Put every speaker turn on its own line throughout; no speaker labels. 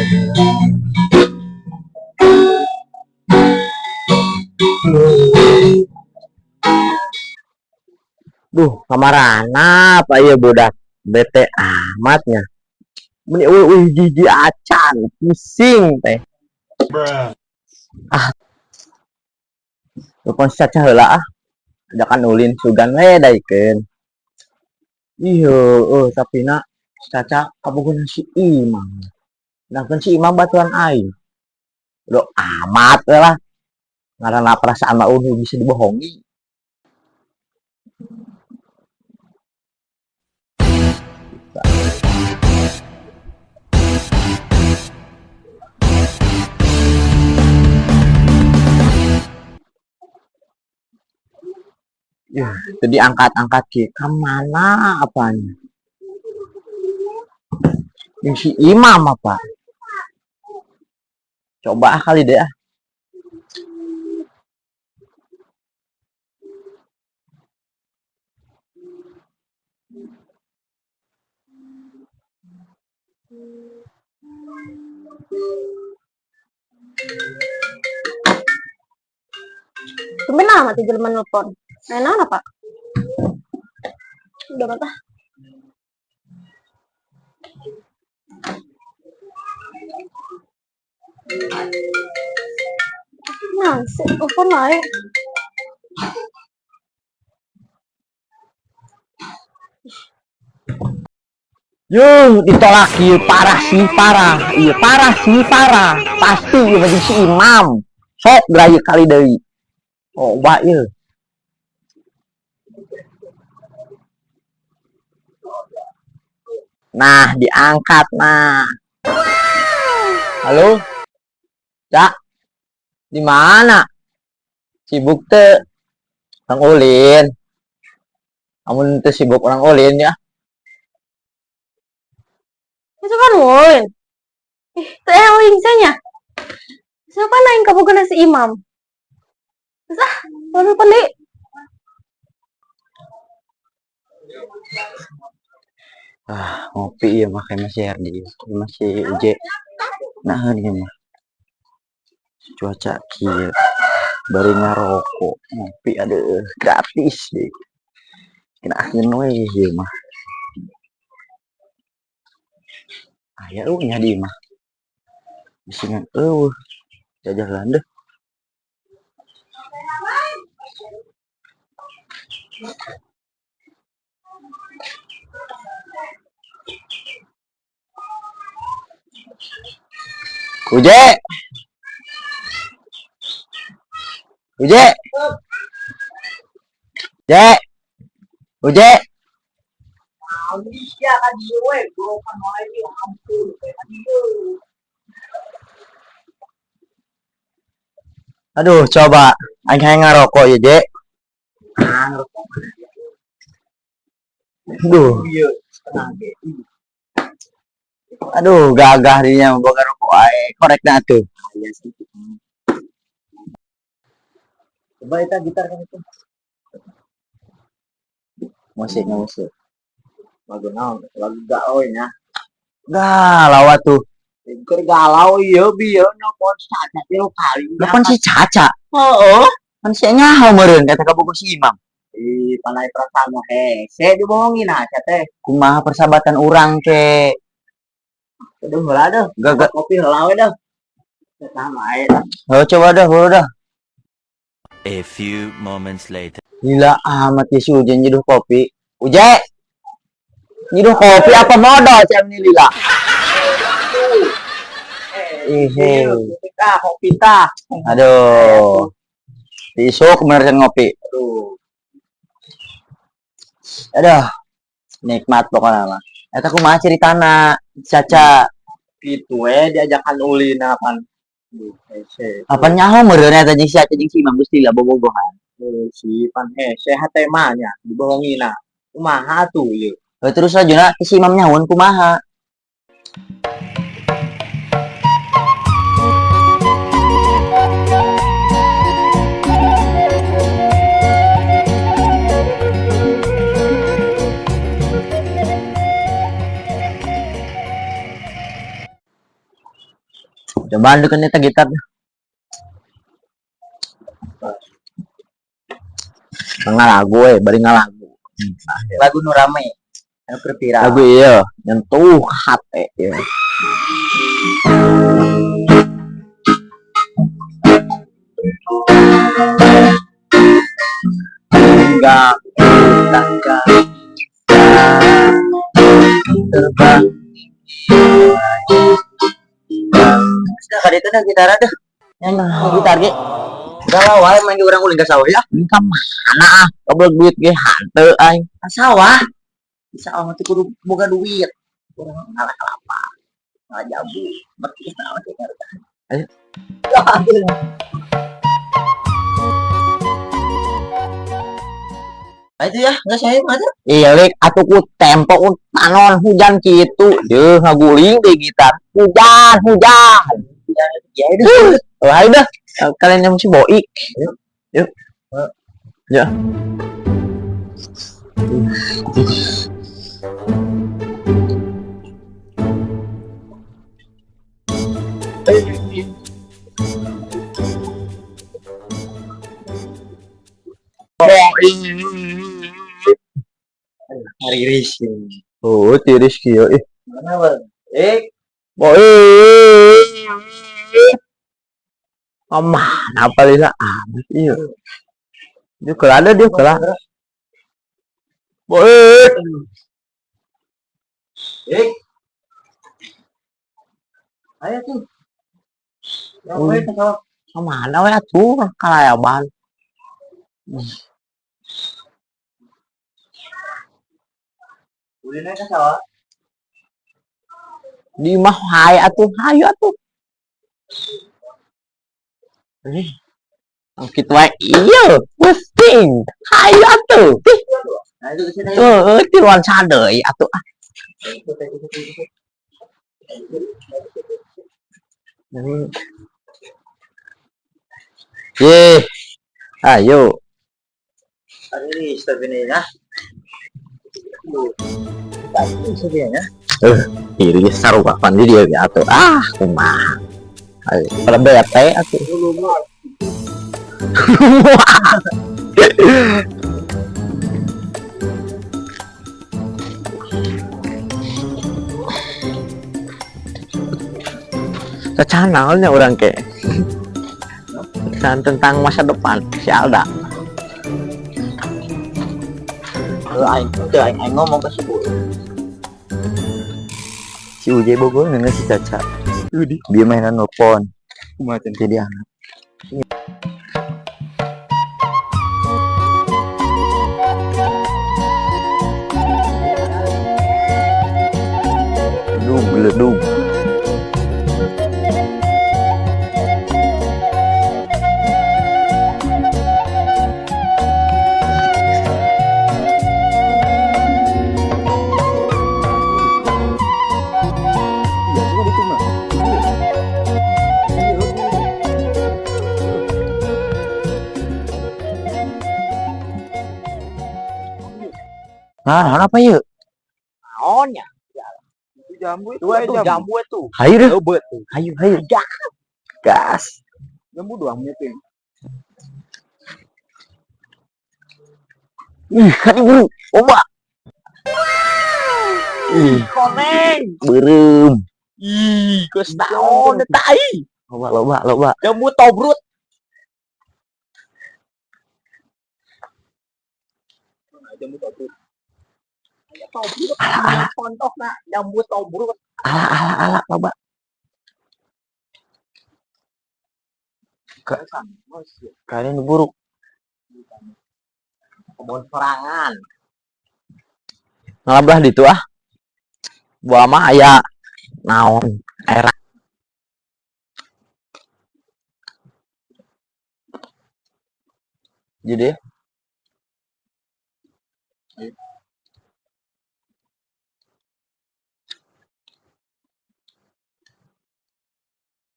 Duh, kamarana apa ieu budak? Bete amatnya. Meni eueuh hiji acan, pusing teh. Ah, telepon si Caca heula ah. Ajakan ulin sugan we daikeun. Iya, tapi na si Caca kabogohna si Imam. Sedangkan si Imam baturan aing. Udah amat we lah. Ngaranna perasaan mah eueuh bisa dibohongi. Ya, itu diangkat-angkat ki. Kemana apanya? Yang si Imam apa? Coba ah kali deh ah.
Tumben amat jelema nelpon. Aya naon apa? Udah mata. Nah, si telepon wae.
Yuh, ditolak ieu parah sih parah. Iya, parah sih parah. Pasti ieu mah si Imam. Sok geura kali deui. Coba ieu. Nah, diangkat nah. Halo? Cak. Di mana? Sibuk teu? Urang ulin. Amun teu sibuk urang ulin ya.
Itu kan ulin. Ih, teu eling nya. Siapa aing kabogohna si Imam? Terus ah, telepon deui.
Ah, ngopi ieu mah kayak masih Herdi, masih Uje. Nah, ieu mah. Cuaca kieu. Bari ngarokok, ngopi aduh gratis deh. Kena we ieu mah. Aya eueuh nya di imah. Bisi ngan eueuh. Jajalan deh. Uje. Uje. Je. Uje. Aduh, coba aing hayang ngarokok ya, Je. Aduh. Aduh, gagah dinya boga rokok ae. Korekna tuh.
Coba itu gitar kan itu.
Musiknya musik.
Lagu naon? Lagu galau nya.
Galau atuh.
Keur galau ieu bieu nelpon Caca tilu kali.
Nelpon si Caca.
Heeh.
Kan si nyaho meureun kata kabogoh si Imam.
Ih, panai perasaan mah hese dibohongin aja teh.
Kumaha persahabatan urang ke.
Aduh, heula deh.
Gak
Kopi heula we dah. Sama ae dah.
Oh, coba dah, buru dah.
A few moments later.
Gila amat ya si Uje nyeduh kopi. Uje! Nyeduh kopi apa modal sih ini lila? Ih,
Kopi tah, kopi tah.
Aduh. Isuk kemarin ngopi.
Aduh.
Aduh, nikmat pokoknya mah. Eta kumaha ceritana, Caca?
Gitu we diajakan ulin apaan. Aduh, hese.
Apa nyaho meureun eta jeung si Caca jeung si Imam Gusti lah bobogohan.
Si pan hese hate mah nya dibohongin nah. Kumaha tuh ieu?
Terus lajuna si Imam nyahoan kumaha? Cobaan dulu eta gitar. Ngalagu we, bari ngalagu.
Lagu nu rame. Anu keur viral.
Lagu iya, nyentuh hati ya.
Enggak, takkan bisa terbang. Sudah kali itu dah gitar ada. Nyanyi gitar ge. Galau wae main di urang ulin ka sawah ya.
Ini ka mana ah? Goblok duit ge hanteu aing.
Ka sawah. Di sawah teh kudu boga duit. Urang ngalah kelapa. Ngalah jambu. Berarti naon teh ngaruh.
Ayo.
Nah, itu ya, enggak saya mah ada.
Iya, atuh ku tempo ku panon hujan kitu. Deuh ngaguling di gitar. Hujan, hujan.
Ya itu.
Oh, ayo dah. Kalian yang si Boik. Yuk. Yuk. Ya.
Hari rilis.
Oh, tiris kieu ih.
Mana, Bang? Eh,
Boik. Oh, mana apa lila amat iya. Dia kelada dia kelada. Boik.
Eh. Ayo tuh. Ya, we, ka sawah.
Kemana we atuh kalayaban.
Ulin aja ka sawah.
Di imah hae atuh, hayu atuh. Eh, kitu wae iya, pusing. Hayu atuh. Ih,
Nah, itu ke sini.
heueuh tiluan sadeui atuh ah.
Ikut, ikut, ikut, ikut.
Ye. Ayo.
Hari tapi nih ya. Sebenarnya.
Tiris sarua pan di dieu ge atuh. Ah, kumaha. Ayo, pada bete atuh. Caca naonnya urang ke. Pesan tentang masa depan si Alda.
Kalau aing teu aing aing ngomong ke si Bu.
Si Uje Bogor nggak si Caca. Dia mainan nelpon. Jadi anak. Geledung, geledung. Nah, naon apa yuk?
Naonnya?
Jambu itu
Dua
itu
jambu.
jambu itu.
Hayu deh.
Leubet tuh.
Hayu, hayu. Gas.
Jambu doang mungkin.
Ih, kan buru. Oba. Ih,
Koneng.
beureum.
Ih, geus naon eta ih.
Loba, loba, loba.
Jambu tobrut.
Jambu tobrut.
Aya tobrut. Contokna jambu tobrut.
Ala, ala, ala, loba. Kalian buruk.
Kebon sorangan.
Ngalablah ditu ah. Buah mah aya naon era. Jadi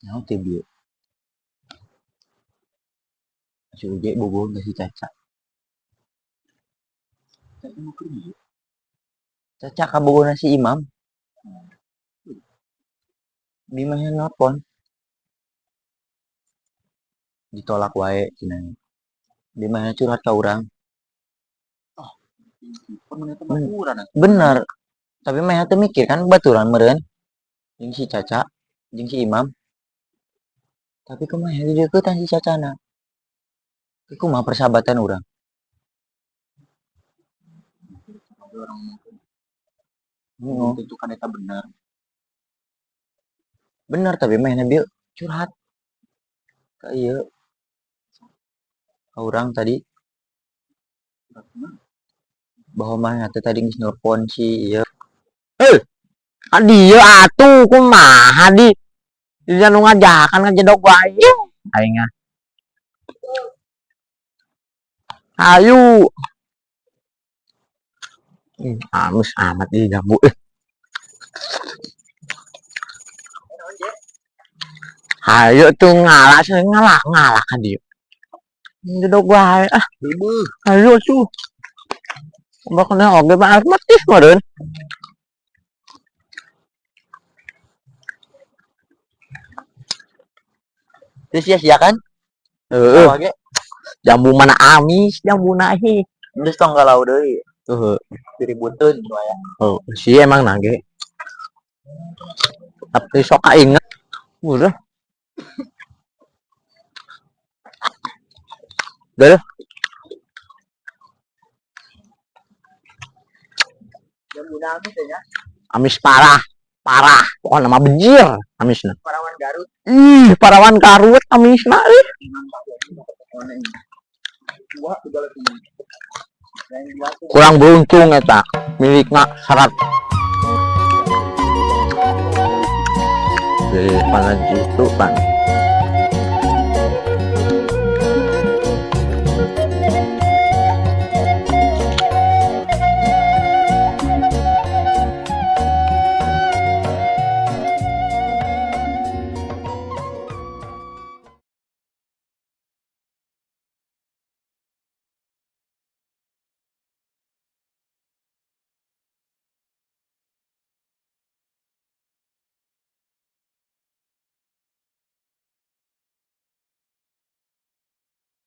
naon teh bieu? Si Uje bogoh si Caca. Caca kabogohna si Imam. Di mana nelpon? Ditolak wae cenah. Di mana curhat ka urang.
Pun mana teh baturan atuh.
Bener. Tapi mah teu mikir kan baturan meureun. Jeung si Caca, jeung si Imam. Tapi kumaha dideuketan si Cacana. Ieu kumaha persahabatan urang?
Orang
Heeh.
tentu kan eta bener.
Bener, tapi mah bieu curhat ka ieu, ka urang tadi bahwa manehna teh tadi geus nelpon si ieu. Eh, ka dieu atuh, kumaha di di nu ngajakan ngajedog wae aing ah. Ayo. Amis amat ieu jambu eh. Hayu tuh ngalah, saya ngalah, ngalah ka dieu. Jedog wae ah.
Ribeuh.
Ayo tuh. Bakna oge mah matis meureun.
Terus sia-sia kan?
Heeh.
Awak ge.
Jambu mana amis, jambuna hi.
Geus tong galau deui.
Heeh.
Diributeun gitu aya.
Oh, si emang nage. Tapi sok kainget. Udah. Udah.
Jambuna amis teh nya.
Amis parah. Parah. Pokoknya mah bejir amisna.
Parawan Garut.
Ih, parawan Garut amisna euy.
Dua segala ini. Yang dua tuh
Kurang beruntung eta. Milikna syarat. Di mana gitu pan.